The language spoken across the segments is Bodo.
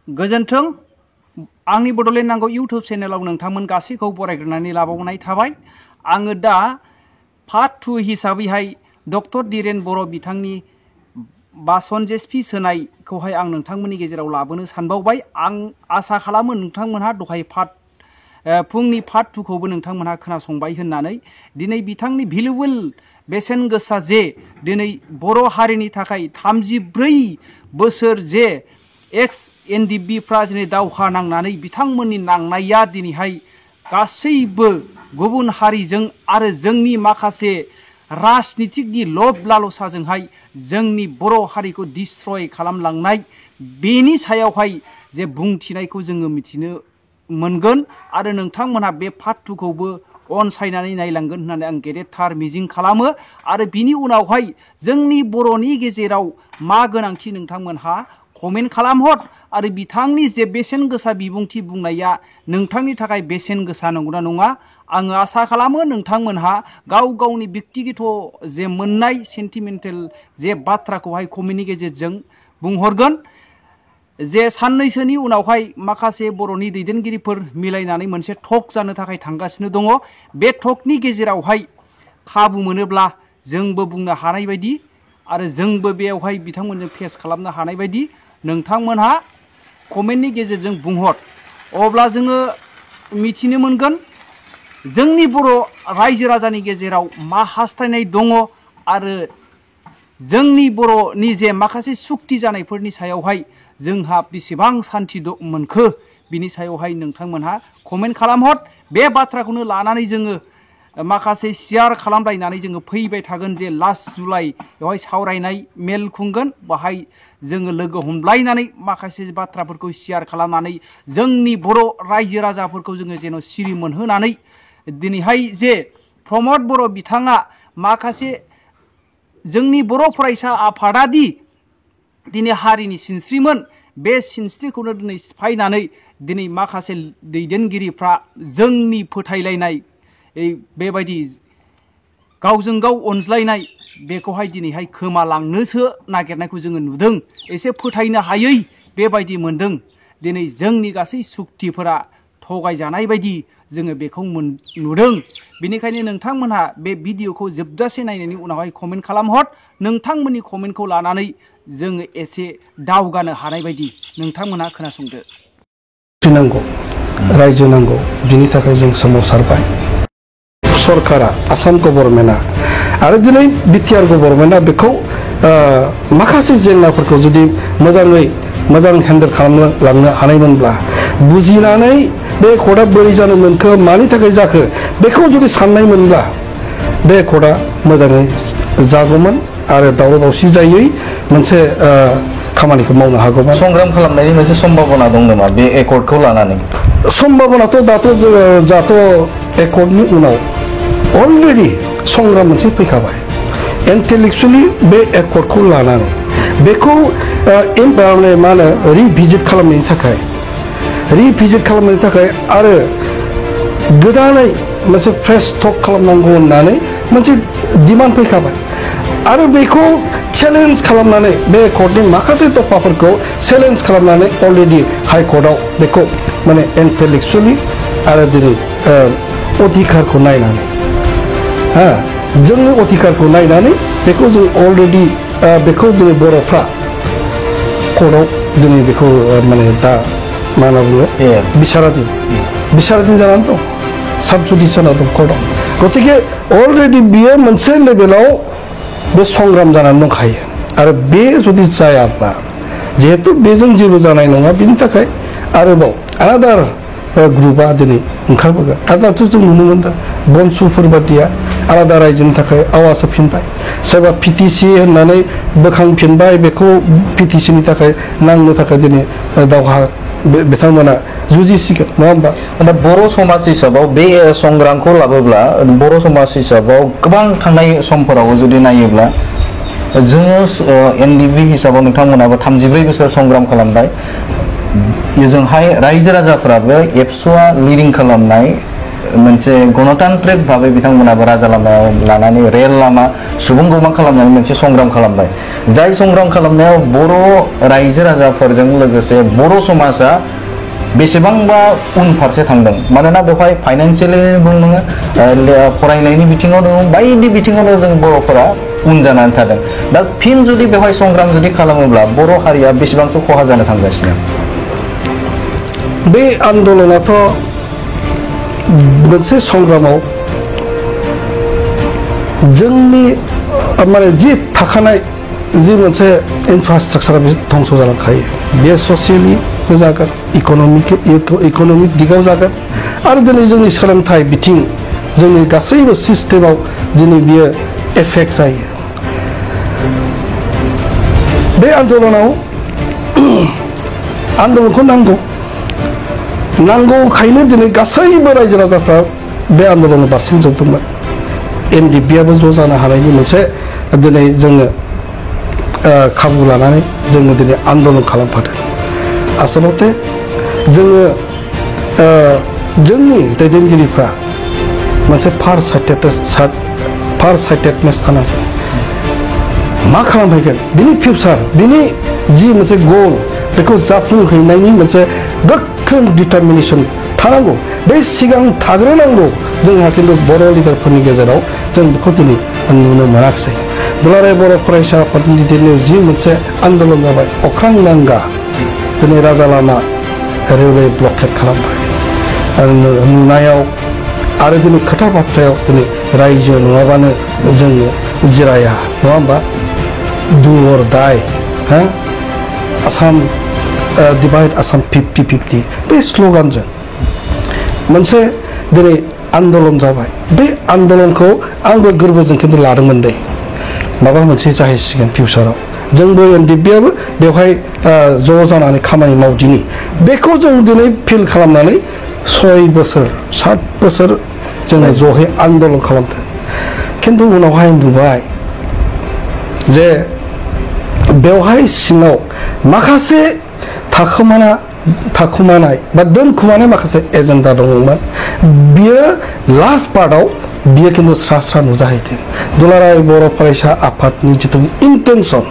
गोजोन्थों आंनि बड'लेण्ड नांगौ इउट्युब चेनेलाव नोंथांमोन गासैखौ बरायग्रोनानै लाबावनाय थाबाय। आङो दा पार्ट 2 हिसाबैहाय डक्टर धीरेन बर' बिथांनि बासन जेसपि सोनायखौहाय आं नोंथांमोननि गेजेराव लाबोनो सानबावबाय। आं आसा खालामो नोंथांमोनहा दहाय फुंनि पार्ट 2 खौबो नोंथांमोनहा खोनासंबाय होननानै। दिनै बिथांनि भेलुएबल बेसेन गोसा जे दिनै बर' हारिनि थाखाय 34 बोसोर जे एक्स एनडिएफबिफ्रा दिनै दावहा नांनानै बिथांमोननि नांनाया दिनैहाय गासैबो गुबुन हारिजों आरो जोंनि माखासे राजनितिकनि लब लालसाजोंहाय जोंनि बर' हारिखौ डिस्ट्रय खालामलांनाय बेनि सायावहाय जे बुंथिनायखौ जोङो मिथिनो मोनगोन आरो नोंथांमोनहा बे पार्ट 2 खौबो अनसायनानै नायलांगोन होननानै आं गेदेरथार मिजिं खालामो। आरो बिनि उनावहाय जोंनि बर'नि गेजेराव मा गोनांथि नोंथांमोनहा कमेन्ट खालामहर आरो बिथांनि जे बेसेन गोसा बिबुंथि बुंनाया नोंथांनि थाखाय बेसेन गोसा नंगौना नङा। आङो आसा खालामो नोंथांमोनहा गाव गावनि व्यक्तिगत जे मोननाय सेन्टिमेन्टेल जे बाथ्राखौहाय कमेन्टनि गेजेरजों बुंहरगोन। जे साननैसोनि उनावहाय माखासे बर'नि दैदेनगिरिफोर मिलायनानै मोनसे टक जानो थाखाय थांगासिनो दङ। बे टकनि गेजेरावहाय खाबु मोनोब्ला जोंबो बुंनो हानाय बायदि आरो जोंबो बेयावहाय बिथांमोनजों फेस खालामनो हानाय बायदि नोंथांमोनहा कमेन्टनि गेजेरजों बुंहर। अब्ला जोङो मिथिनो मोनगोन जोंनि बर' रायजो राजानि गेजेराव मा हास्थायनाय दङ आरो जोंनि बर'नि जे माखासे सुक्ति जानायफोरनि सायावहाय जोंहा बेसेबां सान्थि मोनखो बिनि सायावहाय नोंथांमोनहा कमेन्ट खालामहर। बे बाथ्राखौनो लानानै जोङो माखासे शेयार खालामलायनानै जोङो फैबाय थागोन जे लास्ट जुलाइ बेवहाय सावरायनाय मेल खुंगोन। बाहाय जोङो लोगो हमलायनानै माखासे बाथ्राफोरखौ शेयार खालामनानै जोंनि बर' रायजो राजाफोरखौ जोङो जेन' सिरि मोनहोनानै दिनैहाय जे प्रमद बर' बिथाङा माखासे जोंनि बर' फरायसा आफादादि दिनै हारिनि सिनस्रिमोन बे सिनस्रिखौनो दिनै सिफायनानै दिनै माखासे दैदेनगिरिफ्रा जोंनि फोथायलायनाय बेबायदि गावजों गाव अनज्लायनाय बेखौहाय दिनैहाय खोमालांनोसो नागिरनायखौ जोङो नुदों। एसे फोथायनो हायै बेबायदि मोनदों। दिनै जोंनि गासै सुक्तिफोरा थगायजानाय बायदि जोङो बेखौ नुदों। बेनिखायनो नोंथांमोनहा बे भिडिअखौ जोबजासे नायनायनि उनावहाय कमेन्ट खालामहर। नोंथांमोननि कमेन्टखौ लानानै जोङो एसे दावगानो हानाय बायदि नोंथांमोनहा खोनासंदो। नांगौ रायजो नांगौ बिनि थाखाय जों सोमावसारबाय। सरकारा आसाम गभर्नमेन्टआ आरो दिनै बिटिआर गभर्नमेन्टआ बेखौ माखासे जेंनाफोरखौ जुदि मोजां हेन्डेल खालामलांनो हानायमोनब्ला बुजिनानै बे कर्टआ बोरै जानो मोनखो मानि थाखाय जाखो बेखौ जुदि साननाय मोनब्ला बे कर्टआ मोजाङै जागौमोन आरो दावराव दावसि जायै मोनसे खामानिखौ मावनो हागौमोन। संग्राम खालामनायनि मोनसे सम्भाबना दं नामा बे एकर्डखौ लानानै? सम्भाबनाथ' दाथ' एकर्डनि उनाव अलरेडि संग्राम मोनसे फैखाबाय। इन्टेलेक्सुवेलि बे एकर्डखौ लानानै बेखौ मा होनो रिभिजिट खालामनायनि थाखाय आरो गोदानै मोनसे फ्रेश टक खालामनांगौ होननानै मोनसे डिमान्ड फैखाबाय आरो बेखौ चेलेन्ज खालामनानै बे कर्टनि माखासे दफाफोरखौ चेलेन्ज खालामनानै अलरेडि हाइकर्टआव बेखौ माने इन्टेलेक्सुवेलि आरो दिनै अधिकारखौ नायनानै जोंनि अधिकारखौ नायनानै बेखौ जों अलरेडि बेखौ जोंनि बर'फ्रा कर्टआव जोंनि बेखौ माने दा मा होनना बुङो बिसाराधीन जानानै दं। साब जुडिसियेलाव दं कर्टआव। गतिके अलरेडि बियो मोनसे लेभेलाव बे संग्राम जानानै दंखायो आरो बे जुदि जायाब्ला जिहेतु बेजों जेबो जानाय नङा बिनि थाखाय आरोबाव आलादा ग्रुपआ दिनै ओंखारबोगोन। आरो दाथ' जों नुनो मोनदों बनसुफोर बादिया आलादा रायजोनि थाखाय आवाज होफिनबाय। सोरबा पिटिसि होननानै बोखांफिनबाय बेखौ पिटिसिनि थाखाय नांनो थाखाय दिनै दावहा बिथांमोना जुजिसिगोन नङा होमबा? दा बर' समाज हिसाबाव बे संग्रामखौ लाबोब्ला बर' समाज हिसाबाव गोबां थांनाय समफोराव जुदि नायोब्ला जोङो एनडिएफबि हिसाबाव नोंथांमोनाबो 34 बोसोर संग्राम खालामबाय। जोंहाय रायजो राजाफोराबो एबसुआ लिडिं खालामनाय मोनसे गणतान्त्रिक भाबै बिथांमोनाबो राजा लामायाव लानानै रेल लामा सुबुं गौमा खालामनानै मोनसे संग्राम खालामबाय जाय संग्राम खालामनायाव बर' रायजो राजाफोरजों लोगोसे बर' समाजा बेसेबांबा उनफारसे थांदों मानोना बेवहाय फाइनान्सियेलि नङा फरायनायनि बिथिङाव दङ बायदि बिथिङावनो जों बर'फोरा उन जानानै थादों दा फिन जुदि बेवहाय संग्राम जुदि खालामोब्ला बर' हारिया बेसेबांसो खहा जानो थांगासिनो बे आन्दलनाथ' मोनसे संग्रामाव जोंनि माने जि थाखानाय जि मोनसे इनफ्रास्ट्राक्चारा बे धंस जालांखायो बे ससियेलि जागोन इक'नमिक दिगाव जागोन आरो दिनै जोंनि सोलोंथाइ बिथिं जोंनि गासैबो सिस्टेमाव दिनै बियो एफेक्ट जायो बे आन्दलनाव आन्दलनखौ नांगौखायनो दिनै गासैबो रायजो राजाफ्रा बे आन्दलनाव बारसिनजोबदोंमोन एनडिपिआबो ज' जानो हानायनि मोनसे दिनै जोङो खाबु लानानै जोङो दिनै आन्दलन खालामफादों आसलते जोङो जोंनि दैदेनगिरिफ्रा मोनसे फार साइटेडनेस थानांगोन मा खालामहैगोन बिनि फिउचार बिनि जि मोनसे गल बेखौ जाफुंहैनायनि मोनसे गोख्रों डिटारमिनेसन थानांगौ बे सिगां थाग्रोनांगौ जोंहा खिन्थु बर' लिडारफोरनि गेजेराव जों बेखौ दिनै नुनो मोनाखिसै दुलाराय बर' फरायसा आफादनि दैदेननायाव जि मोनसे आन्दलन जाबाय अख्रां नांगा दिनै राजा लामा रेलवे ब्लकेट खालामबाय आरो नुनायाव आरो दिनै खोथा बाथ्रायाव दिनै रायजो नङाबानो जोङो जिराया नङा होमबा डु अर डाइ हा आसाम डिभाइड आसाम 50-50 बे स्ल'गानजों मोनसे दिनै आन्दलन जाबाय बे आन्दलनखौ आंबो गोरबोजों खिन्थु लादोंमोन दे माबा मोनसे जाहैसिगोन फिउचाराव जोंबो एनडिपिआबो बेवहाय ज' जानानै खामानि मावदिनि बेखौ जों दिनै फिल खालामनानै 6 बोसोर 7 बोसोर जोङो ज'है आन्दलन खालामदों खिन्थु उनावहाय नुबाय जे बेवहाय सिङाव माखासे थाखुमानाय बा दोनखुमानाय माखासे एजेन्डा दङमोन बियो लास्ट पार्टआव बियो खिन्थु स्रा नुजाहैदों दुलाराय बर' फरायसा आफादनि जिथु इन्टेनसन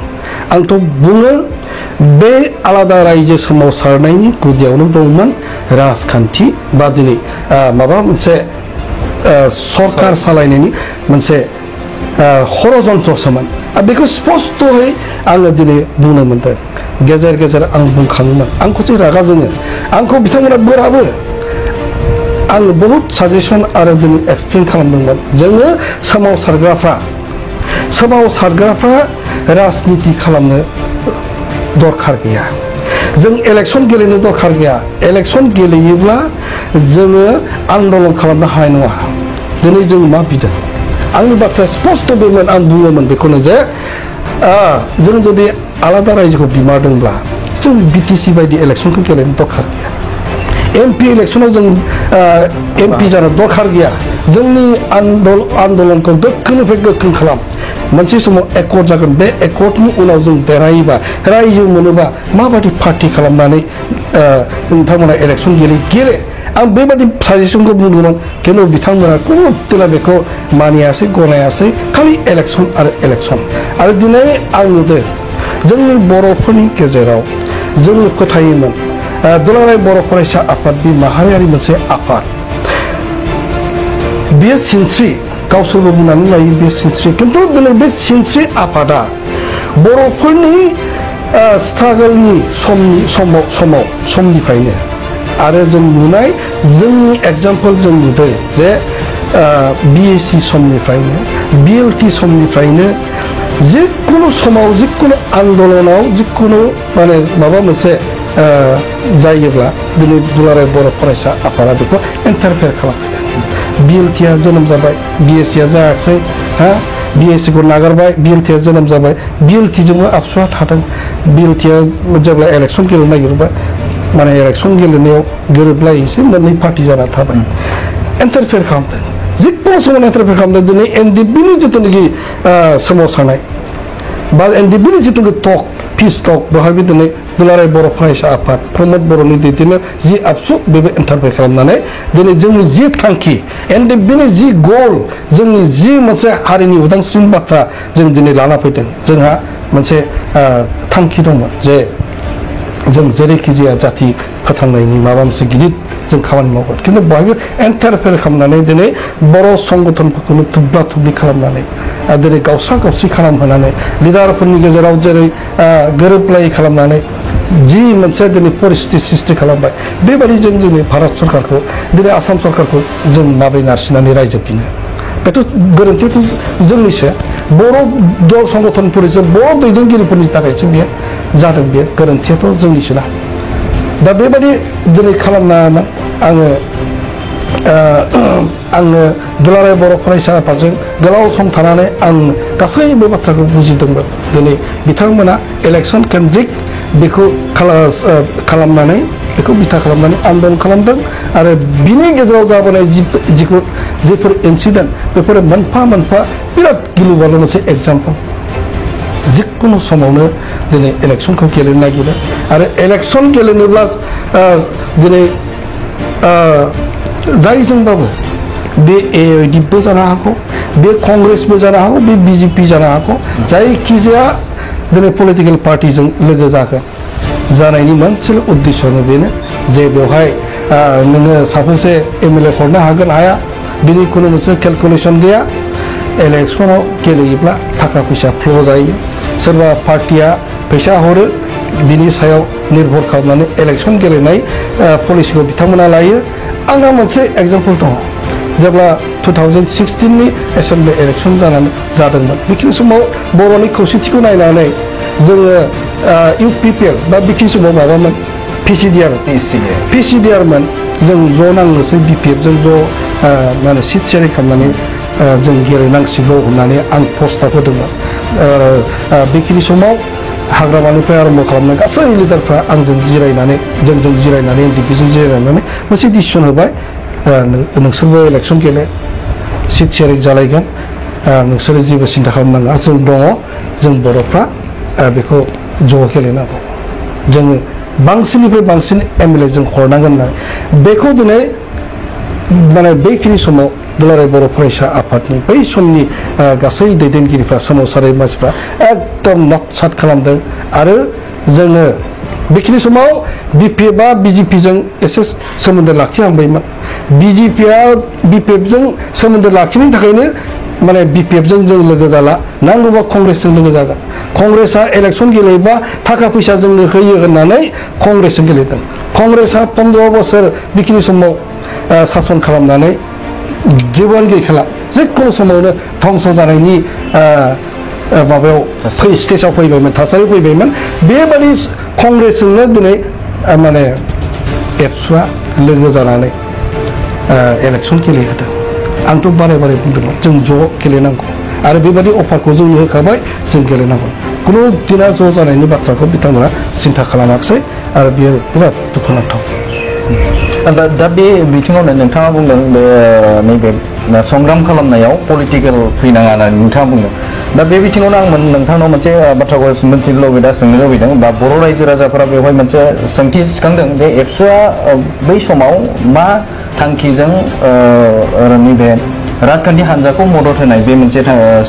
आंथ' बुङो बे आलादा रायजो सोमावसारनायनि गुदियावनो दंमोन राजखान्थि बा दिनै माबा मोनसे सरकार सालायनायनि मोनसे षড়यन्त्रसोमोन आरो बेखौ स्पस्त'यै आङो दिनै बुंनो मोनदों गेजेर गेजेर आं बुंखाङोमोन आंखौसो रागा जोङो आंखौ बिथांमोना बोराबो आं बहुत साजेसन आरो दिनै एक्सप्लेन खालामदोंमोन जोङो सोमावसारग्राफ्रा राजनिति खालामनो दरखार गैया जों इलेक्सन गेलेनो दरखार गैया इलेक्सन गेलेयोब्ला जोङो आन्दलन खालामनो हानाय नङा दिनै जों मा बिदों आंनि बाथ्राया स्पस्त बेमोन आं बुङोमोन बेखौनो जे जों जुदि आलादा रायजोखौ बिमारदोंब्ला जों बिटिसि बायदि इलेक्सनखौ गेलेनो दरखार गैया एमपि इलेक्सनाव जों एमपि जानो दरखार गैया जोंनि आन्दलनखौ गोख्रोंनिफ्राय गोख्रों खालाम मोनसे समाव एकर्ड जागोन बे एकर्डनि उनाव जों देरहायोबा रायजो मोनोबा माबायदि पार्टि खालामनानै नोंथांमोना इलेक्सन गेले आं बेबायदि साजेसनखौ बुंदोंमोन खिन्थु बिथांमोना खुनुदिना बेखौ मानियासै गनायासै खालि इलेक्सन आरो दिनै आं नुदों जोंनि बर'फोरनि गेजेराव जोङो फोथायोमोन दुलाराय बर' फरायसा आफाद बे माहारियारि मोनसे आफाद बेयो सिनस्रि गावसोरबो बुंनानै लायो बे सिनस्रि खिन्थु दिनै बे सिनस्रि आफादा बर'फोरनि स्ट्रागोलनि समनिफ्रायनो आरो जों नुनाय जोंनि एग्जाम्पल जों नुदों जे बिएसि समनिफ्रायनो बिएलटि समनिफ्रायनो जिखुनु समाव जिखुनु आन्दलनाव जिखुनु माने माबा मोनसे जायोब्ला दिनै दुलाराय बर' फरायसा आफादा बेखौ इन्टारफेयार खालामदों बिएलटिआ जोनोम जाबाय बिएससिआ जायाखिसै बिएससिखौ नागारबाय बिएलटिआ जोनोम जाबाय बिएलटिजोंबो आबसुआ थादों बिएलटिआ जेब्ला इलेक्सन गेलेनो नागिरबाय माने इलेक्सन गेलेनायाव गोरोबलायैसो मोननै पार्टि जाना थाबाय इन्टारफेयार खालामदों जिखुनु समाव इन्टारफेयार खालामदों दिनै एनडिपिनि जिथुनाखि सोमावसारनाय बा एनडिपिनि जिथुनाखि टक पिस्टक बेवहायबो दिनै दुलाराय बर' फरायसा आफाद प्रमद बर'नि दैदेननायाव जि आबसु बेबो इन्टारफेयर खालामनानै दिनै जोंनि जि थांखि एन्ड बेनि जि गल जोंनि जि मोनसे हारिनि उदांस्रिनि बाथ्रा जों दिनै लाना फैदों जोंहा मोनसे थांखि दंमोन जे जों जेरैखि जाया जाति फोथांनायनि माबा मोनसे गिदिर जों खामानि मावगोन खिन्थु बहायबो इन्टारफेयर खालामनानै दिनै बर' संगठनफोरखौनो थुब्ला थुब्लि खालामनानै दिनै गावस्रा गावस्रि खालामहोनानै लिडारफोरनि गेजेराव जेरै गोरोबलायै खालामनानै जि मोनसे दिनै परिस्थिति सृष्टि खालामबाय बेबायदि जों दिनै भारत सरकारखौ दिनै आसाम सरकारखौ जों माबोरै नारसिननानै रायजोफिनो बेथ' गोरोन्थियाथ' जोंनिसो बर' दल संगठनफोरजों बर' दैदेनगिरिफोरनि थाखायसो बेयो जादों बे गोरोन्थियाथ' जोंनिसो ना दा बेबायदि दिनै खालामनानै आङो दुलाराय बर' फरायसा आफादजों गोलाव सम थानानै आं गासैबो बाथ्राखौ बुजिदोंमोन दिनै बिथांमोना इलेक्सन केन्द्रिक बेखौ खालामनानै बेखौ बिथा खालामनानै आन्दलन खालामदों आरो बिनि गेजेराव जाबोनाय जिफोर इन्सिडेन्ट बेफोरो मोनफा मोनफा बिराद गिलु बालु मोनसे एग्जाम्पल जिखुनु समावनो दिनै इलेक्सनखौ गेलेनो नागिरो आरो इलेक्सन गेलेनोब्ला दिनै जायजोंबाबो बे एआइडिबो जानो हागौ बे कंग्रेसबो जानो हागौ बे बिजेपि जानो हागौ जायखिजाया दिनै पलिटिकेल पार्टिजों लोगो जानायनि मोनसेल' उद्देश्यनो बेनो जे बेवहाय नोङो साबेसे एमएलए हरनो हागोन हाया बिनि खुनु मोनसे केलकुलेसन गैया इलेक्सनाव गेलेयोब्ला थाखा फैसा फ्ल' जायो सोरबा पार्टिया फैसा हरो बिनि सायाव निर्भर खालामनानै इलेक्सन गेलेनाय पलिसिखौ बिथांमोना लायो आंहा मोनसे एग्जाम्पल दङ जेब्ला 2016नि एसेम्बलि इलेक्सन जादोंमोन बेखिनि समाव बर'नि खौसेथिखौ नायनानै जोङो इउपिपिएल बा बेखिनि समाव माबामोन पिसिडिआरमोन जों ज' नांनोसै बिपिएफजों ज' माने सिट शेयारिं खालामनानै जों गेलेनांसिगौ होननानै आं प्रस्ताब होदोंमोन बेखिनि समाव हाग्रामानिफ्राय आरम्भ खालामनाय गासै लिडारफ्रा आंजों जिरायनानै जोंजों जिरायनानै एनडिपिजों जिरायनानै मोनसे डिसिसन होबाय नोंसोरबो इलेक्सन गेले सिट शेयारिं जालायगोन नोंसोरो जेबो सिन्था खालामनाङा जों दङ जों बर'फ्रा बेखौ ज' गेलेनांगौ जोङो बांसिननिफ्राय बांसिन एमएलए जों हरनांगोन होननानै बेखौ दिनै माने बेखिनि समाव दुलाराय बर' फरायसा आफादनि बै समनि गासै दैदेनगिरिफ्रा सोमावसारारि मानसिफ्रा एकदम नटसाट खालामदों आरो जोङो बेखिनि समाव बिपिएफ बा बिजेपिजों एसे सोमोन्दो लाखिहांबायमोन बिजेपिया बिपिएफजों सोमोन्दो लाखिनायनि थाखायनो माने बिपिएफजों जों लोगो जाला नांगौबा कंग्रेसजों लोगो जागोन कंग्रेसआ इलेक्सन गेलेयोबा थाखा फैसा जोंनो होयो होननानै कंग्रेसजों गेलेदों कंग्रेसआ 15 बोसोर बेखिनि समाव सासन खालामनानै जेबोआनो गैखाला जिखुनु समावनो धंस जानायनि माबायाव स्टेजाव फैबायमोन थासारि फैबायमोन बेबादि कंग्रेसजोंनो दिनै माने एबसुआ लोगो जानानै इलेक्सन गेलेहोदों आंथ' बारे बारे बुंदोंमोन जों ज' गेलेनांगौ आरो बेबादि अफारखौ जोंनो होखाबाय जों गेलेनांगौ खुनु दिना ज' जानायनि बाथ्राखौ बिथांमोना सिन्था खालामाखिसै आरो बेयो बिराद दुखुनांथाव दा बे बिथिङावनो नोंथाङा बुंदों बे नैबे संग्राम खालामनायाव पलिटिकेल फैनाङा होननानै नोंथाङा बुंदों दा बे बिथिङावनो आं नोंथांनाव मोनसे बाथ्राखौ मिन्थिनो लुबैदों सोंनो लुबैदों बा बर' रायजो राजाफोरा बेवहाय मोनसे सोंथि सिखांदों जे एबसुआ बै समाव मा थांखिजों नैबे राजखान्थि हान्जाखौ मदद होनाय बे मोनसे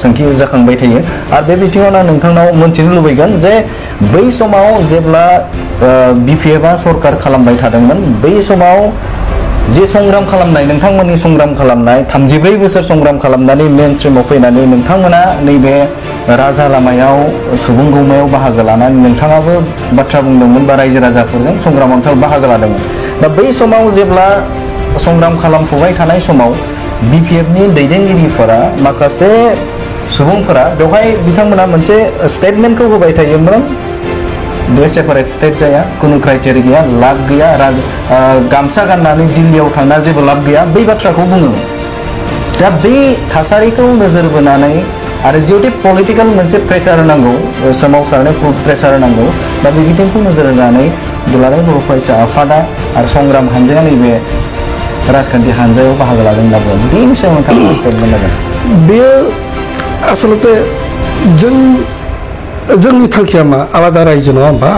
सोंथि जाखांबाय थायो आरो बे बिथिङावनो आं नोंथांनाव मोनथिनो लुबैगोन जे बै समाव जेब्ला बिपिएफआ सरकार खालामबाय थादोंमोन बै समाव जे संग्राम खालामनाय नोंथांमोननि संग्राम खालामनाय 34 बोसोर संग्राम खालामनानै मेन स्ट्रिमाव फैनानै नोंथांमोना नैबे राजा लामायाव सुबुं गौमायाव बाहागो लानानै नोंथाङाबो बाथ्रा बुंदोंमोन बा रायजो राजाफोरजों संग्रामाव बाहागो लादोंमोन दा बै समाव जेब्ला संग्राम खालामफुबाय थानाय समाव बिपिएफनि दैदेनगिरिफोरा माखासे सुबुंफोरा बेवहाय बिथांमोना मोनसे स्टेटमेन्टखौ होबाय थायोमोन बे सेपारेट स्टेट जाया कुनु क्राइटेरिया गैया लाब गैया गामसा गाननानै दिल्लीयाव थांना जेबो लाब गैया बै बाथ्राखौ बुङो दा बै थासारिखौ नोजोर बोनानै आरो जिहेतु पलिटिकेल मोनसे प्रेसार होनांगौ सोमावसारनाय प्रेसार होनांगौ दा बे बिथिंखौ नोजोर होनानै दुलाराय बर' फरायसा आफादा आरो संग्राम हान्जाया नैबे राजखान्थि हान्जायाव बाहागो लादोंब्लाबो बेनि सायाव नोंथाङा स्टेटमेन्ट होगोन बेयो आसलते जों जोंनि थांखिया मा आलादा रायजो नङा होमबा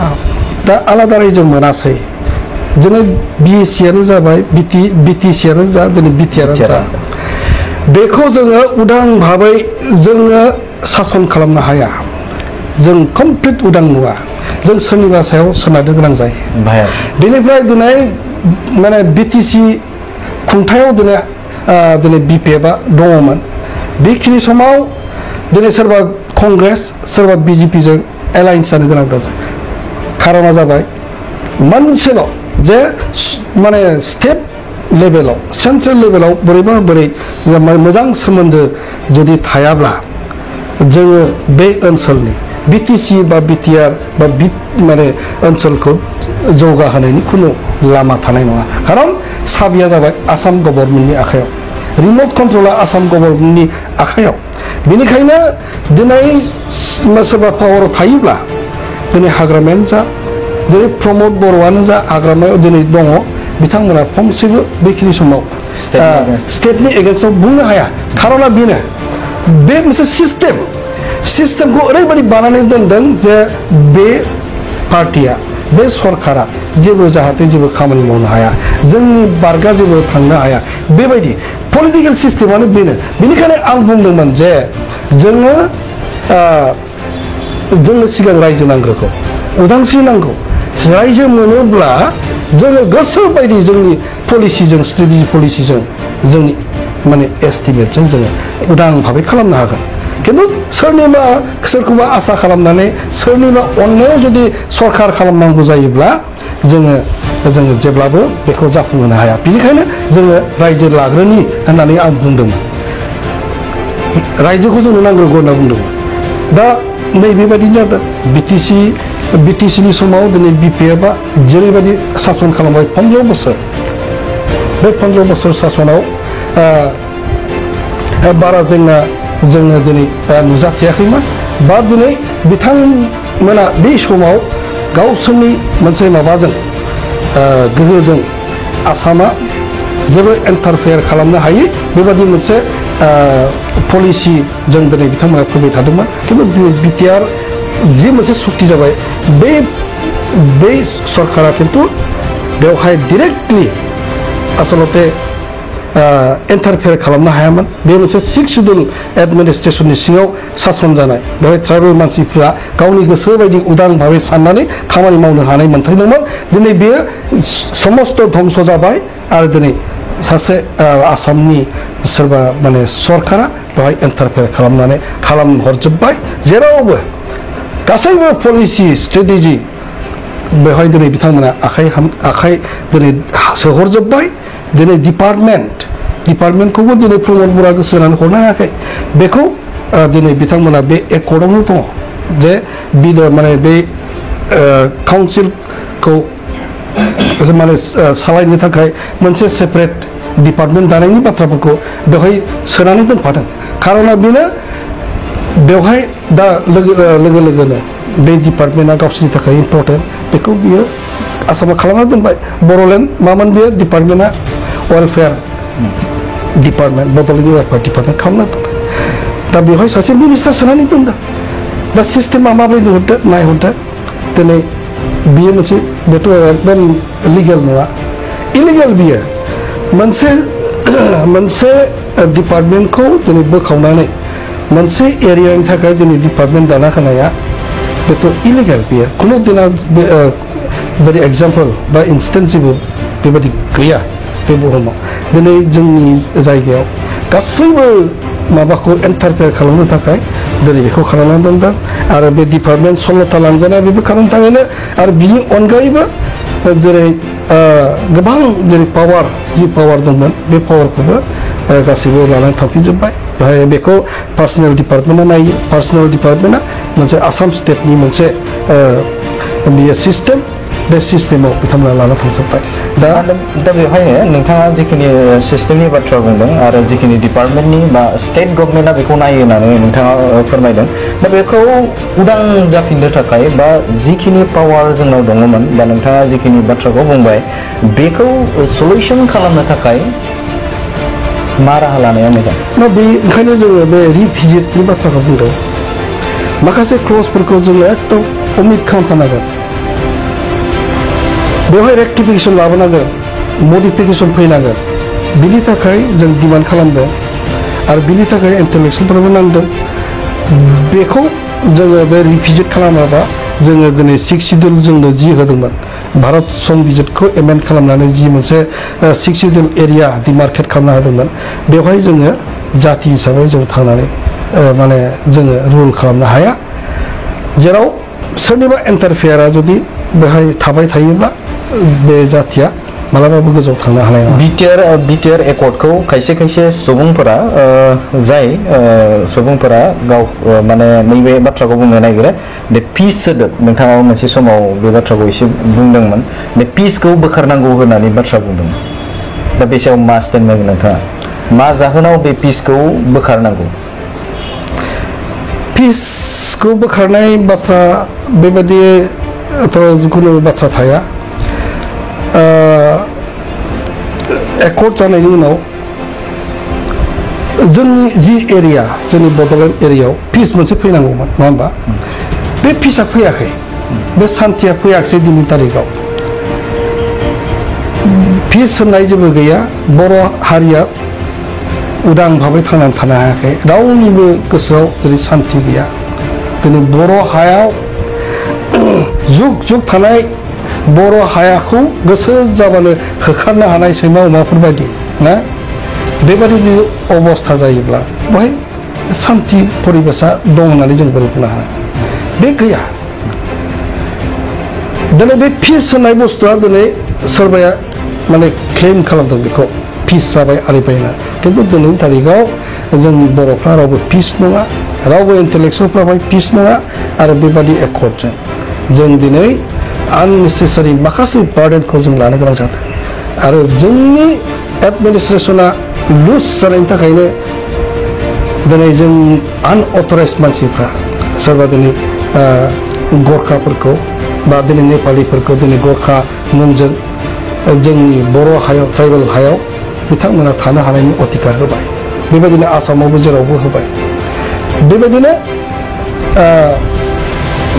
दा आलादा रायजो मोनासै जोङो बिएससियानो जाबाय बिटिसियानो जा दिनै बिटिआरआनो जा बेखौ जोङो उदां भाबै जोङो सासन खालामनो हाया जों कमप्लिट उदां नुवा जों सोरनिबा सायाव सोनारनो गोनां जायो बेनिफ्राय दिनै माने बिटिसि खुंथायाव दिनै बिपिएफआ दङमोन बेखिनि समाव दिनै सोरबा कंग्रेस सोरबा बिजेपिजों एलायन्स जानो गोनां जादों खारना जाबाय मोनसेल' जे माने स्टेट लेभेलाव सेन्ट्रेल लेभेलाव बोरै मोजां सोमोन्दो जुदि थायाब्ला जोङो बे ओनसोलनि बिटिसि बा बिटिआर बा माने ओनसोलखौ जौगाहोनायनि खुनु लामा थानाय नङा खारन साबिया जाबाय आसाम गभर्नमेन्टनि आखायाव रिमट कन्ट्रला आसाम गभर्नमेन्टनि आखायाव बेनिखायनो दिनै सोरबा पावाराव थायोब्ला दिनै हाग्रामायानो जा दिनै प्रमद बर'आनो जा हाग्रामायाव दिनै दङ बिथांमोना फंसेबो बेखिनि समाव स्टेटनि एगेन्स्टआव बुंनो हाया खारना बेनो बे मोनसे सिस्टेमखौ ओरैबायदि बानायनानै दोनदों जे बे पार्टिया बे सरकारा जाहाथे जेबो खामानि मावनो हाया जोंनि बारगा जेबो थांनो हाया बेबायदि पलिटिकेल सिस्टेमानो बेनो बेनिखायनो आं बुंदोंमोन जे जोंनो सिगां रायजो नांग्रोगौ उदांस्रि नांगौ रायजो मोनोब्ला जोङो गोसो बायदि जोंनि पलिसिजों स्ट्रेटेजि पलिसिजों जोंनि माने एस्टिमेटजों जोङो उदां भाबै खालामनो हागोन खिन्थु सोरखौबा आसा खालामनानै सोरनिबा अननायाव जुदि सरकार खालामनांगौ जायोब्ला जोङो जेब्लाबो बेखौ जाफुंहोनो हाया बेनिखायनो जोङो रायजो लाग्रोनि होननानै आं बुंदोंमोन रायजोखौ जोंनो नांग्रोगौ होनना बुंदोंमोन दा नैबेबायदिनो जादों बिटिसिनि समाव दिनै बिपिएफआ जेरैबायदि सासन खालामबाय 15 बोसोर बे 15 बोसोर सासनाव बारा जोङो दिनै नुजाथियाखैमोन बा दिनै बिथांमोना बे समाव गावसोरनि मोनसे माबाजों गोहोजों आसामा जेबो इन्टारफेयार खालामनो हायै बेबायदि मोनसे पलिसि जों दिनै बिथांमोना फैबाय थादोंमोन खिन्थु बिटिआर जि मोनसे सुक्ति जाबाय बे सरकारा खिन्थु बेवहाय डिरेक्टलि आसलते इन्टारफेयार खालामनो हायामोन बे मोनसे 6 शिड्युल एडमिनिस्ट्रेसननि सिङाव सासन जानाय बेवहाय ट्राइबेल मानसिफ्रा गावनि गोसो बायदि उदां भाबै साननानै खामानि मावनो हानाय मोन्थाय दंमोन दिनै बेयो समस्त धंस जाबाय आरो दिनै सासे आसामनि सोरबा माने सरकारा बेवहाय इन्टारफेयार खालामहरजोब्बाय जेरावबो गासैबो पलिसि स्ट्रेटेजि बेवहाय दिनै बिथांमोना आखाइ दिनै सोहरजोब्बाय दिनै डिपार्टमेन्टखौबो दिनै प्रमद बर'आ गोसो होनानै हरनो हायाखै बेखौ दिनै बिथांमोना बे एकर्डआवनो दङ जे माने बे काउन्सिलखौ माने सालायनो थाखाय मोनसे सेपारेट डिपार्टमेन्ट दानायनि बाथ्राफोरखौ बेवहाय सोनानै दोनफादों खारना बेनो बेवहाय दा लोगोनो बे डिपार्टमेन्टआ गावसोरनि थाखाय इम्पर्टेन्ट बेखौ बियो आसामा खालामना दोनबाय बर'लेण्ड मामोन बेयो डिपार्टमेन्टआ welfare department Bodoland welfare department खालामना दोनबाय दा बेवहाय सासे मिनिस्टार सोनानै दोनदों दा सिस्टेमा माबायदि नायहरदो दिनै बियो बेथ' एकदम लिगेल नङा इलिगेल बियो मोनसे डिपार्टमेन्टखौ दिनै बोखावनानै मोनसे एरियानि थाखाय दिनै डिपार्टमेन्ट दाना होनाया बेथ' इलिगेल बियो खुनु दिना बेबायदि एग्जाम्पल बा इन्सटेन्स जेबो बेबायदि गैया बे बुहुमाव दिनै जोंनि जायगायाव गासैबो माबाखौ इन्टारफेयार खालामनो थाखाय दिनै बेखौ खालामनानै दोनदों आरो बे डिपार्टमेन्ट 16ता लांजानाया बेबो खालामनो थाखायनो आरो बिनि अनगायैबो जेरै गोबां जेरै पावार दंमोन बे पावारखौबो गासैबो लानानै थांफिनजोब्बाय बेहाय बेखौ पार्सनेल डिपार्टमेन्टआ नायो पार्सनेल डिपार्टमेन्टआ मोनसे आसाम स्टेटनि मोनसे बियो सिस्टेम बे सिस्टेमाव बिथांमोना लाना थांजोब्बाय दा बेवहायनो नोंथाङा जिखिनि सिस्टेमनि बाथ्रा बुंदों आरो जिखिनि डिपार्टमेन्टनि बा स्टेट गभर्नमेन्टआ बेखौ नायो होननानै नोंथाङा फोरमायदों दा बेखौ उदां जाफिननो थाखाय बा जिखिनि पावार जोंनाव दङमोन बा नोंथाङा जिखिनि बाथ्राखौ बुंबाय बेखौ सल्युसन खालामनो थाखाय मा राहा लानाया मोजां बे ओंखायनो जोङो बे रिभिजिटनि बाथ्राखौ बुंदों माखासे क्लजफोरखौ जोङो एकदम अमिट खालामथारनांगोन बेवहाय रेक्टिफिकेसन लाबोनांगोन मडिफिकेसन फैनांगोन बिनि थाखाय जों डिमान्ड खालामदों आरो बिनि थाखाय इन्टेलेक्सुवेलफोरबो नांदों बेखौ जोङो बे रिभिजिट खालामाबा जोङो दिनै 6 शिड्युल जोंनो जि होदोंमोन भारत संबिजितखौ एमेन्ड खालामनानै जि मोनसे 6 शिड्युल एरिया डिमार्केट खालामना होदोंमोन बेवहाय जोङो जाति हिसाबै जों थांनानै माने जोङो रुल खालामनो हाया जेराव सोरनिबा इन्टारफेयारा जुदि बेहाय थाबाय थायोब्ला बे जातिया मालाबाबो गोजौआव थांनो हानाय नङा बिटिआर एकर्डखौ खायसे खायसे सुबुंफोरा जाय सुबुंफोरा गाव माने नैबे बाथ्राखौ बुंनो नागिरो बे पिस सोदोब नोंथाङा मोनसे समाव बे बाथ्राखौ एसे बुंदोंमोन बे पिसखौ बोखारनांगौ होननानै बाथ्रा बुंदों दा बे सायाव मा स्टेटमेन्ट नोंथाङा मा जाहोनाव बे पिसखौ बोखारनांगौ पिसखौ बोखारनाय बाथ्रा बेबायदिथ' जिखुनु बाथ्रा थाया एकर्ड जानायनि उनाव जोंनि जि एरिया जोंनि बड'लेण्ड एरियायाव पिस मोनसे फैनांगौमोन नङा होमबा बे पिसआ फैयाखै बे सान्थिया फैयाखै दिनैनि तारिखाव पिस होननाय जेबो गैया बर' हारिया उदां भाबै थांनानै थानो हायाखै रावनिबो गोसोआव दिनै सान्थि गैया दिनै बर' हायाव जुग जुग थानाय बर' हायाखौ गोसो जाबानो होखारनो हानाय सैमा अमाफोर बायदि ना बेबायदि अबस्था जायोब्ला बेवहाय सान्थि परिबेसा दं होननानै जों बोरै बुंनो हाया बे गैया दिनै बे पिस होननाय बुस्थुआ दिनै सोरबाया माने क्लेम खालामदों बेखौ पिस जाबाय आरिबाय होनना खिन्थु दिनैनि तारिखाव जों बर'फ्रा रावबो पिस नङा रावबो इन्टेलेक्सुवेलफ्रा पिस नङा आरो बेबादि एकर्डजों जों दिनै आननेसेसारि माखासे बार्डेनखौ जों लानो गोनां जादों आरो जोंनि एडमिनिस्ट्रेसना लुज जानायनि थाखायनो दिनै जों आनअथराइज मानसिफ्रा सोरबा दिनै गरखाफोरखौ बा दिनै नेपालिफोरखौ दिनै गरखा मुंजों जोंनि बर' हायाव ट्राइबेल हायाव बिथांमोना थानो हानायनि अधिकार होबाय बेबायदिनो आसामावबो जेरावबो होबाय बेबायदिनो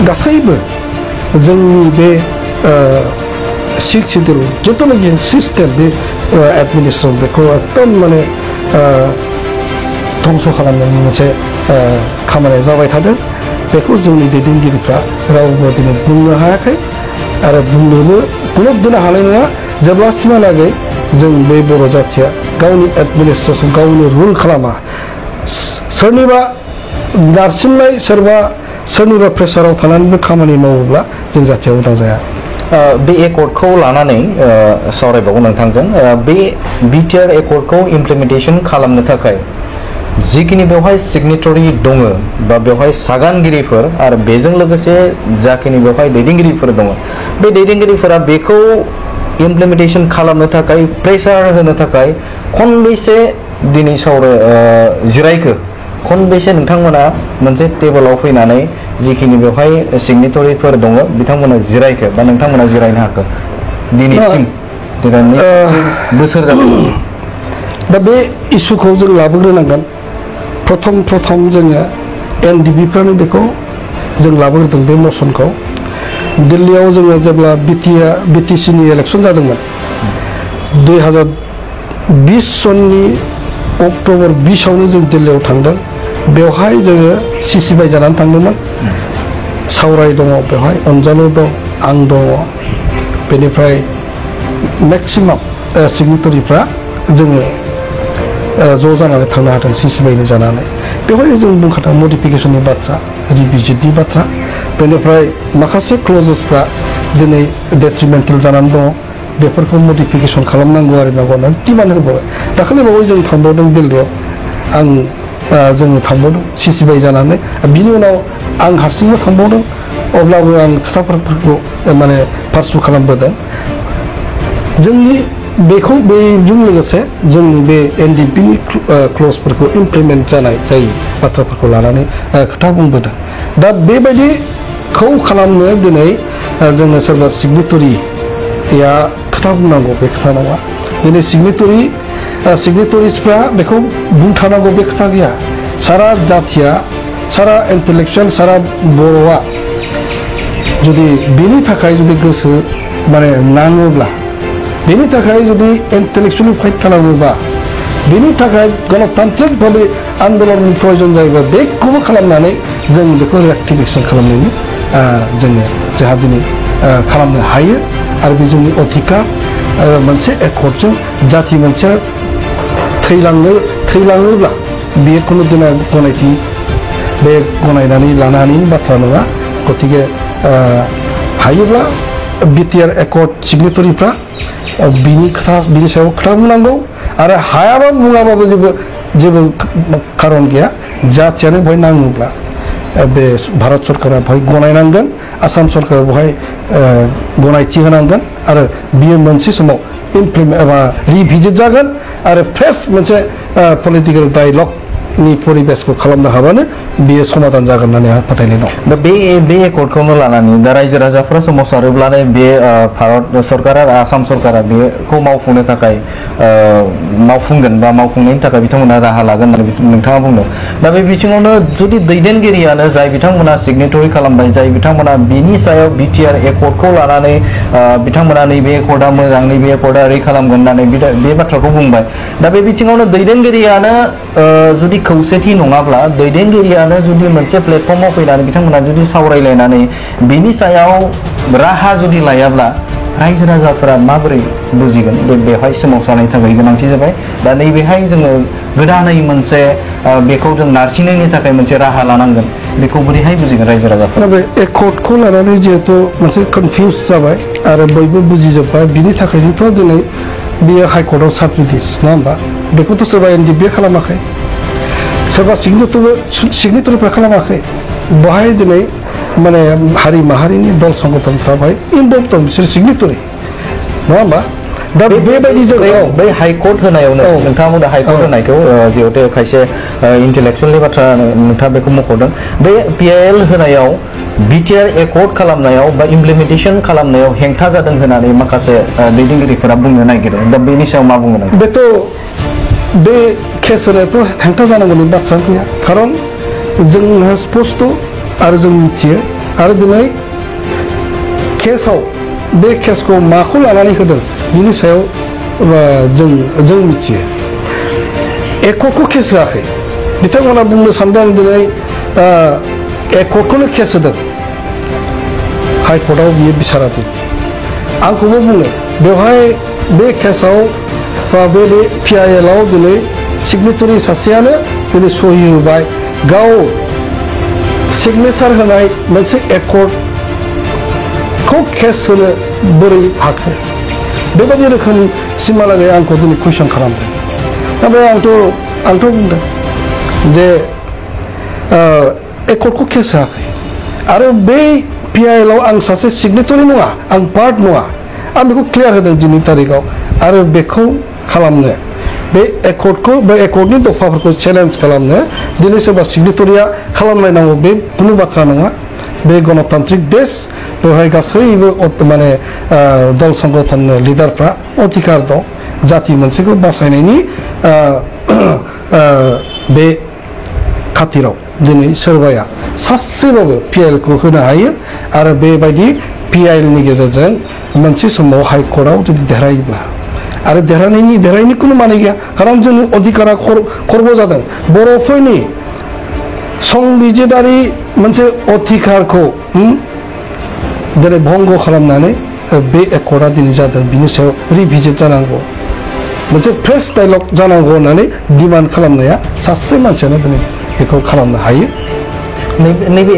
गासैबो जोंनि बे 6 शिड्युल जिथुनाखि सिस्टेम बे एडमिनिस्ट्रेसन बेखौ एकदम माने धंस' खालामनायनि मोनसे खामानिया जाबाय थादों बेखौ जोंनि दैदेनगिरिफ्रा रावबो दिनै बुंनो हायाखै आरो बुंनोबो दोननो हानाय नङा जेब्लासिमहालागै जों बे बर' जाथिया गावनि एडमिनिस्ट्रेसन गावनो रुल खालामा सोरनिबा नारसिननाय सोरनिबा प्रेसाराव थानानैबो खामानि मावोब्ला जों जाथिया उदां जाया बे एकर्डखौ लानानै सावरायबावो नोंथांजों बे बिटिआर एकर्डखौ इमप्लिमेन्टेसन खालामनो थाखाय जिखिनि बेवहाय सिगनेटरि दङ बा बेवहाय सागानगिरिफोर आरो बेजों लोगोसे जाखिनि बेवहाय दैदेनगिरिफोर दङ बे दैदेनगिरिफोरा बेखौ इमप्लिमेन्टेसन खालामनो थाखाय प्रेसार होनो थाखाय खनबेसे दिनै जिरायखो खनबेसे नोंथांमोना मोनसे टेबोलाव फैनानै जिखिनि बेवहाय सिगनेटरिफोर दङ बिथांमोना जिरायखो बा नोंथांमोना जिरायनो हाखो दिनैसिम बोसोर जाबाय दा बे इस्युखौ जों लाबोग्रोनांगोन प्रथम जोङो एनडिबिफ्रानो बेखो जों लाबोग्रोदों बे मसनखौ दिल्लीयाव जोङो जेब्ला बिटिसिनि इलेक्सन जादोंमोन 2020 सननि अक्ट'बर 20आवनो जों दिल्लीयाव थांदों बेवहाय जोङो सिसिबाय जानानै थांदोंमोन सावराय दङ बेवहाय अनजालु दं आं दङ बेनिफ्राय मेक्सिमाम सिगनेटरिफ्रा जोङो ज' जानानै थांनो हादों सिसिबायनो जानानै बेवहाय जों बुंखादों मडिफिकेसननि बाथ्रा रिभिजिटनि बाथ्रा बेनिफ्राय माखासे क्लजेसफ्रा दिनै डेट्रिमेन्टेल जानानै दङ बेफोरखौ मडिफिकेसन खालामनांगौ आरिनांगौ होननानै डिमान्ड होबावबाय दाखालिबावै जों थांबावदों दिल्लीयाव जोङो थांबावदों सिसिबाय जानानै बिनि उनाव आं हारसिंबो थांबावदों अब्लाबो आं खोथाफोरखौ माने पारसु खालामबोदों जोंनि बेखौ बेजों लोगोसे जोंनि बे एनडिपिनि क्लजफोरखौ इमप्लिमेन्ट जानाय जायो बाथ्राफोरखौ लानानै खोथा बुंबोदों दा बेबायदिखौ खालामनो दिनै जोङो सोरबा सिगनेटरिया खोथा बुंनांगौ बे खोथा नङा दिनै सिगनेटरिसफ्रा बेखौ बुंथारनांगौ बे खोथा गैया सारा जाथिया सारा इन्टेलेक्चुवेल सारा बर'आ जुदि बेनि थाखाय जुदि गोसो माने नाङोब्ला बेनि थाखाय जुदि इन्टेलेक्चुवेलि फाइट खालामोबा बेनि थाखाय गणतान्त्रिक भावे आन्दोलननि प्रयोजन जायोबा बेखौबो खालामनानै जों बेखौ रिएक्टिभ एक्सन खालामनायनि जोङो जोंहा दिनै खालामनो हायो आरो बे जोंनि अधिकार मोनसे एकर्डजों जाति मोनसेया थैलाङोब्ला बेयो खुनु दिना गनायथि बे गनायनानै लानो हानायनि बाथ्रा नङा गतिके हायोब्ला बिटिआर एकर्ड सिगनेटरिफ्रा बिनि सायाव खोथा बुंनांगौ आरो हायाबा बुङाबाबो जेबो खारन गैया जाथियानो बेवहाय नाङोब्ला बे भारत सरकारा बेवहाय गनायनांगोन आसाम सरकारा बेवहाय गनायथि होनांगोन आरो बियो मोनसे समाव इमप्लिमेन्ट एबा रिभिजिट जागोन आरो फ्रेश मोनसे पलिटिकेल डायलगनि परिबेसखौ खालामनो हाबानो बेयो समाधान जागोन होननानै आंहा फोथायनाय दं दा बे एकर्डखौनो लानानै दा रायजो राजाफ्रा सोमावसारोब्लानो बे भारत सरकार आरो आसाम सरकारा बेखौ मावफुंनो थाखाय मावफुंगोन बा मावफुंनायनि थाखाय बिथांमोना राहा लागोन होननानै नोंथाङा बुंदों दा बे बिथिङावनो जुदि दैदेनगिरियानो जाय बिथांमोना सिगनेटरि खालामबाय जाय बिथांमोना बिनि सायाव बिटिआर एकर्डखौ लानानै बिथांमोना नैबे एकर्डआ मोजां नैबे एकर्डआ ओरै खालामगोन होननानै बे बाथ्राखौ बुंबाय दा बे बिथिङावनो दैदेनगिरियानो जुदि खौसेथि नङाब्ला दैदेनगिरियानो जुदि मोनसे प्लेटफर्माव फैनानै बिथांमोना जुदि सावरायलायनानै बिनि सायाव राहा जुदि लायाब्ला रायजो राजाफोरा माबोरै बुजिगोन बेवहाय सोमावसारनायनि थाखाय गोनांथि जाबाय दा नैबेहाय जोङो गोदानै मोनसे बेखौ जों नारसिननायनि थाखाय मोनसे राहा लानांगोन बेखौ बोरैहाय बुजिगोन रायजो राजाफोरा बे एकर्डखौ लानानै जिहेतु मोनसे कनफिउज जाबाय आरो बयबो बुजिजोब्बाय बिनि थाखायनोथ' दिनै बियो हाइकर्टआव साब जुडिस नङा होमबा बेखौथ' सोरबा एनडिबिए खालामाखै सोरबा सिगनेटरिफ्रा खालामाखै बेवहाय दिनै माने हारि माहारिनि दल संगठनफ्रा बेवहाय इनभल्भ दं बिसोर सिगनेटरि नङा होमबा दा बेबायदि जायगायाव बै हाइकर्ट होनायावनो नोंथाङा बुंदों हाइकर्ट होनायखौ जिहेतु खायसे इन्टेलेक्सुवेलनि बाथ्रा नोंथाङा बेखौ मख'दों बे पिआइएल होनायाव बिटिआर एकर्ड खालामनायाव बा इमप्लिमेन्टेसन खालामनायाव हेंथा जादों होननानै माखासे दैदेनगिरिफोरा बुंनो नागिरो दा बेनि सायाव मा बुंगोन बेथ' बे केस होनायाथ' हेंथा जानांगौनि बाथ्रा गैया खारन जोंहा स्पष्ट आरो जों मिथियो आरो दिनै केसआव बे केसखौ माखौ लानानै होदों बिनि सायाव जों मिथियो एकर्डखौ केस होआखै बिथांमोना बुंनो सानदों दिनै एकर्डखौनो केस होदों हाइकर्टआव बियो बिसाराखै आंखौबो बुङो बेवहाय बे केसआव बे पिआइएलआव दिनै सिगनेटरि सासेयानो दिनै सहि होबाय गाव सिगनेचार होनाय मोनसे एकर्डखौ केस होनो बोरै हाखो बेबायदि रोखोमसिमहालागै आंखौ दिनै कुइसन खालामदों ओमफ्राय आंथ' बुंदों जे एकर्डखौ केस होआखै आरो बे पिआइएलआव आं सासे सिगनेटरि नङा आं पार्ट नङा आं बेखौ क्लियार होदों दिनैनि तारिखआव आरो बेखौ खालामनो बे एकर्डखौ बे एकर्डनि दफाफोरखौ चेलेन्ज खालामनो दिनै सोरबा सिगनेटरिया खालामलायनांगौ बे खुनु बाथ्रा नङा बे गणतान्त्रिक देश बेवहाय गासैबो माने दल संगठन लिडारफ्रा अधिकार दं जाति मोनसेखौ बासायनायनि बे खाथिराव दिनै सोरबाया सासेबाबो पिआइएलखौ होनो हायो आरो बेबायदि पिआइएलनि गेजेरजों मोनसे समाव हाइकर्टआव जुदि देरहायोब्ला आरो देरहायनि खुनु माने गैया खारन जोंनि अधिकारा खर्ब जादों बर'फोरनि संबिजिदारि मोनसे अधिकारखौ दिनै भंग खालामनानै बे एकर्डआ दिनै जादों बिनि सायाव रिभिजिट जानांगौ मोनसे फ्रेश डायलग जानांगौ होननानै डिमान्ड खालामनाया सासे मानसियानो दिनै बेखौ खालामनो हायो नैबे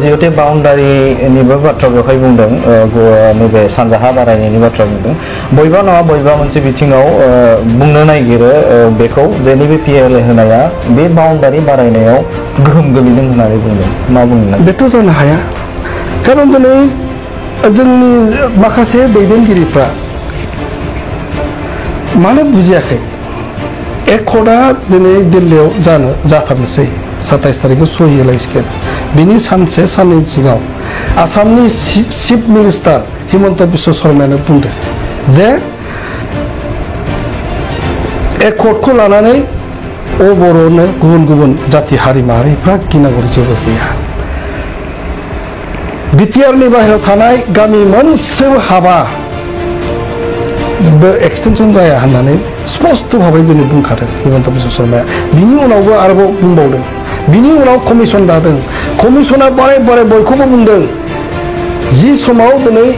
जिहेतु बाउन्डारिनिबो बाथ्रा बेवहाय बुंदों नैबे सानजाहा बारायनायनि बाथ्रा बुंदों बयबा नङा बयबा मोनसे बिथिङाव बुंनो नागिरो बेखौ जे नैबे पिआइएल होनाया बे बाउन्डारि बारायनायाव गोहोम गोलैदों होननानै बुंदों मा बुंनो बेथ' जानो हाया खारन दिनै जोंनि माखासे दैदेनगिरिफ्रा मानो बुजियाखै एकर्डआ दिनै दिल्लीयाव जाथारनोसै 27 तारिखआव सहि होलायसिगोन बिनि सानसे साननै सिगां आसामनि चिफ मिनिस्टार हिमन्त बिश्व शर्मायानो बुंदों जे एकर्डखौ लानानै बर'नो गुबुन गुबुन जाति हारि माहारिफ्रा गिनांगौ जेबो गैया बिटिआरनि बाहेरायाव थानाय गामि मोनसेबो हाबा एक्सटेनसन जाया होननानै स्पष्ट भाबै दिनै बुंखादों हिमन्त बिश्व शर्माया बिनि उनावबो आरोबाव बुंबावदों बिनि उनाव कमिसन दादों कमिसना बारे बारे बयखौबो बुंदों जि समाव दिनै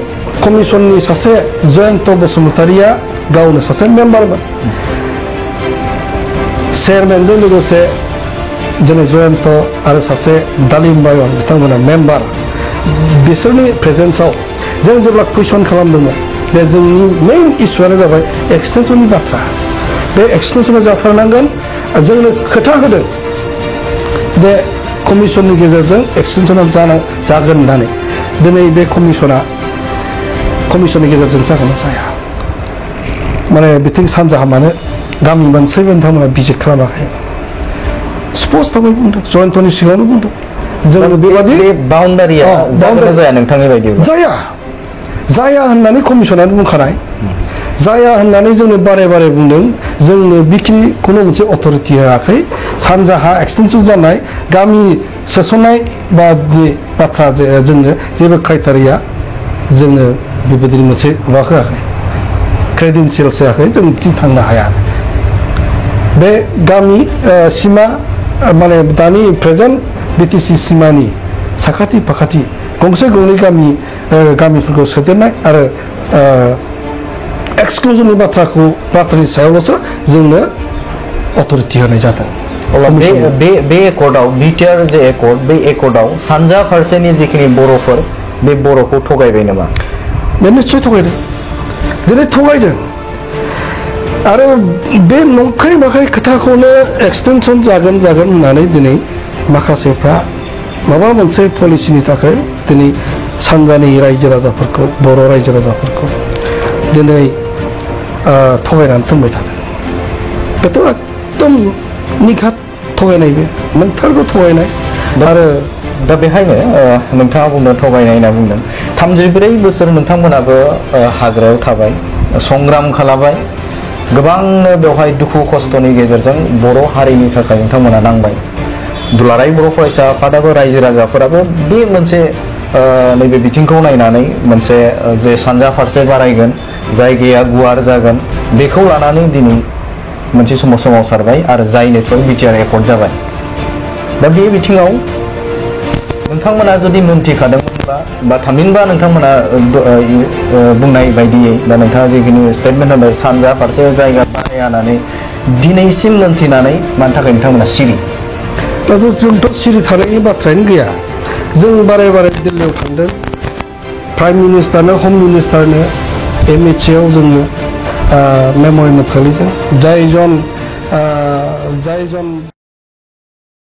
कमिसननि सासे जयन्त बसुमतारिया गावनो सासे मेम्बारमोन चेयारमेनजों लोगोसे दिनै जयन्त आरो सासे दालिम बायन बिथांमोना मेम्बार बिसोरनि प्रेजेन्सआव जों जेब्ला कुइसन खालामदोंमोन जे जोंनि मेइन इस्युआनो जाबाय एक्सटेनसननि बाथ्रा बे एक्सटेनसना जाथारनांगोन जोंनो खोथा होदों जे कमिसननि गेजेरजों एक्सटेनसना जागोन होननानै दिनै बे कमिसननि गेजेरजों जागोन जाया माने बिथिं सानजाहा मानो गामि मोनसेबो नोंथांमोना भिजिट खालामाखै स्पष्टयै बुंदों जयन्तनि सिगाङावनो बुंदों जोंनो बेबादि बाउन्डारिया जागोन जाया नोंथांनि बायदिब्ला जाया होननानै कमिसनानो बुंखानाय जाया होननानै जोंनो बारे बारे बुंदों जोंनो बेखिनि खुनु मोनसे अथरिटि होआखै सानजाहा एक्सटेनसन जानाय गामि सोसननाय बाथ्रा जोंनो जेबो क्राइटेरिया जोंनो बेबायदि मोनसे माबा होआखै क्रेडेन्सियेल्स होआखै जों बिथिं थांनो हाया बे गामि सिमा माने दानि प्रेजेन्ट बिटिसि सिमानि साखाथि फाखाथि गंसे गंनै गामिफोरखौ सोदेरनाय आरो एक्सक्लुजननि बाथ्रानि सायावल'सो जोंनो अथरिटि होनाय जादों अब्ला बे एकर्डआव बिटिआर जे एकर्ड बे एकर्डआव सानजा फारसेनि जिखिनि बर'फोर बे बर'खौ थगायबाय नामा बे निश्चय थगायदों दिनै थगायदों आरो बे नंखाय बाखाय खोथाखौनो एक्सटेनसन जागोन होननानै दिनै माखासेफ्रा माबा मोनसे पलिसिनि थाखाय दिनै सानजानि रायजो राजाफोरखौ बर' रायजो राजाफोरखौ दिनै थगायनानै दोनबाय थादों बेथ' एकदम निखात थगायनाय बे नोंथारगौ थगायनाय आरो दा बेहायनो नोंथाङा बुंदों थगायनाय होनना बुंदों 34 बोसोर नोंथांमोनाबो हाग्रायाव थाबाय संग्राम खालामबाय गोबांनो बेवहाय दुखु खस्थ'नि गेजेरजों बर' हारिनि थाखाय नोंथांमोना नांबाय दुलाराय बर' फरायसा आफादाबो रायजो राजाफोराबो बे मोनसे नैबे बिथिंखौ नायनानै मोनसे जे सानजा फारसे बारायगोन जायगाया गुवार जागोन बेखौ लानानै दिनै मोनसे समाव सोमावसारबाय आरो जायनि थ्रुयै बिटिआर एकर्ड जाबाय दा बे बिथिङाव नोंथांमोना जुदि मोनथिखादोंमोनबा बा थामहिनबा नोंथांमोना बुंनाय बायदियै बा नोंथाङा जिखिनि स्टेटमेन्ट होबाय सानजा फारसे जायगा बाराया होननानै दिनैसिम मोनथिनानै मानि थाखाय नोंथांमोना सिरि जोंथ' सिरि थानायनि बाथ्रायानो गैया जों बारे बारे दिल्लीयाव थांदों प्राइम मिनिस्टारनो हम मिनिस्टारनो MHAयाव जोङो मेम'रेन्डाम खालामदों जायजन